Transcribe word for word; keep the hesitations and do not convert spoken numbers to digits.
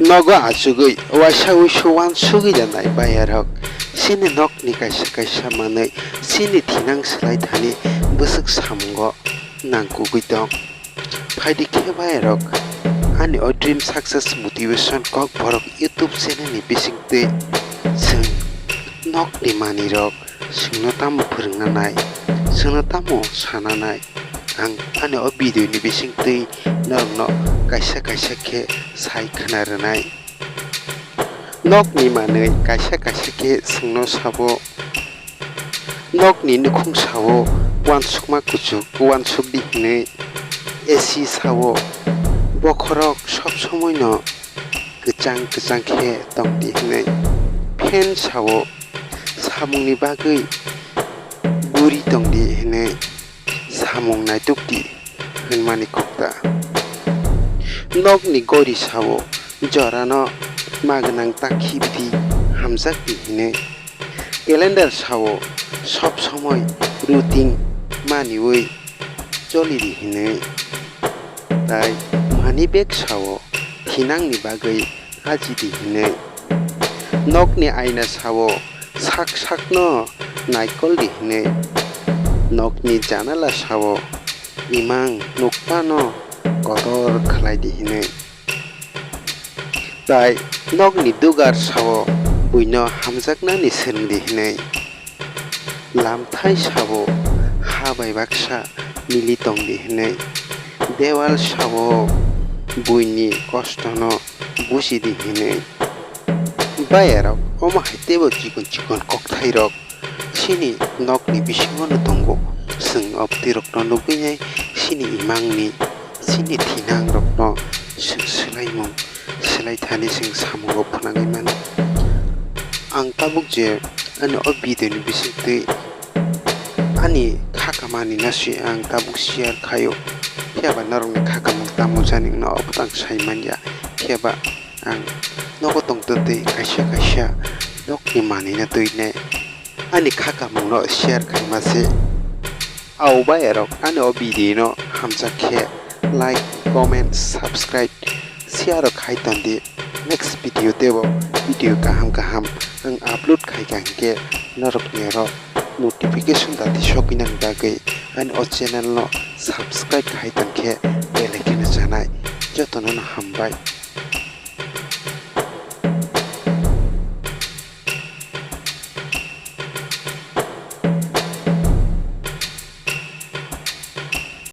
Nogo achugwi waisa wuisu uansugwi rwnai bayarok. Chini nokni kaisa kaisa manwi chini thinang swlai thani bwswk samungo nangkukgwi tong. Phaidi khe bayarok, ani o Dream Success Motivation Kokborok YouTube channel ni bisingtwi chwng nokni manwirok chwngno tamo phwrwngna nai, chwngno tamo sana nai, ang ani o video ni bisingtwi norokno kaisa kaisa khe sai khwna rwnai. Nokni manwi kaisa kaisa khe chwngno sabo, nokni nukhung sao uansukma kuchuk uansukdi hwnwi, A C sao bokhorok sob somoino kwchang kwchang khe tongdi hwnwi, fan sao samungni bagwi guri tongdi hwnwi, samung naitukdi hwnmani kok ta. Nokni gori sao jorano magwnang ta khibidi hamjakdi hwnwi, calendar sao sob somoi routine maniwi cholidi hwnwi, tai money bag sao thinangni bagwi ajidi hwnwi, nokni aina sao sak sakno naikoldi hwnwi, nokni janala sao imang nukphano kotor khlaidi hwnwi, tai nokni dugar sao buino hamjaknani swrwngdi hwnwi, lamthai sao ha bai baksa mili tongdi hwnwi, dewal sao buini kostono buchidi hwnwi. Bayarok, omo hai teibo chikon chikon kokthairok chini nokni bisingono tongo. Chwng o bwtwirokno nugwi nai chini imangni, chini thinangrokno chwng swlaimung swlai thani chwng samungo phwnangwi mano. Ang tabuk je ani o video ni bisingtwi ani kha kamani no se ang tabuk share khaio, phiya ba norokni kha kamung tamo jani wngno obo tang sai manya, phiya ba ang nogo tongtwtwi kaisa kaisa nokni manwino twinai ani kha kamungno share khaima se. Au bayarok ani o video no hamjak khe like, comment, subscribe, share rok khai tondi. Next video teibo video kaham kaham ang upload khaikha hinkhe norokni oro notification dati sogwinani bagwi ani o channel no subscribe khai tongkhe bell icon no chanai. Jotono no hambai.